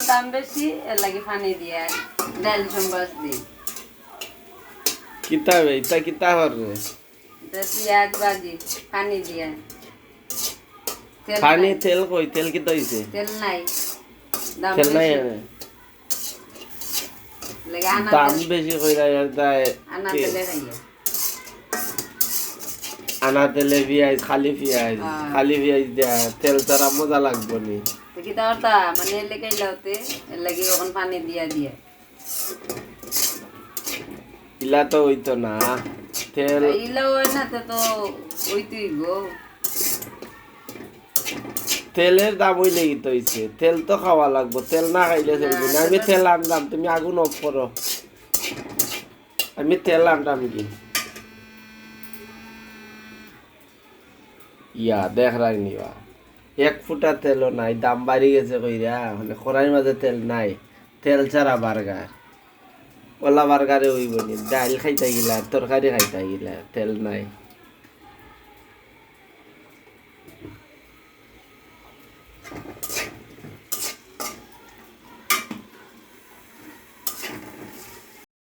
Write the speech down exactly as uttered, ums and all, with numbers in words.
দাম বেশি, এর লাগি পানি দিয়া ডাইল সম্বাস দি। কিতা বে, ইতা কিতা হর রে? এটা পিঁয়াজ ভাজি, পানি দিয়া। তেল পানি নাই। তেল কই, তেল কিতা হইছে? তেল নাই। দাম তেল নাই বেশি। এনে। লেগে আনা দাম তেল, বেশি কইরা এর দায় আনা কি? তেলে খাইয়া। আনা তেলে পিঁয়াজ, খালি পিঁয়াজ, হ্যাঁ। খালি পিঁয়াজ দিয়া তেল ছাড়া মজা লাগবো নি। তো কিতা অর্থা মানে লেগে লাউতে, এর লাগি এখন পানি দিয়া দিয়া। ইলা তো হইতো না। তেল ইলা হয় না তো, তো ওই তুই গো। তেলের দাম হইলে কি তো হইছে? তেল তো খাওয়া লাগবো, তেল না খাইলে চলবে না। আমি তেল আনলাম, তুমি আগুন অফ করো। আমি তেল আনলাম কি? ইয়া, দেখ রাখনি বা। এক ফুটা তেলও নাই, দাম বাড়ি গেছে কইরা, মানে কড়াইর মাঝে তেল নাই, তেল ছাড়া বার্গার। ওলা বার্গারে হইব নি, ডাইল খাইতা গিলা, তরকারি খাইতা গিলা, তেল নাই।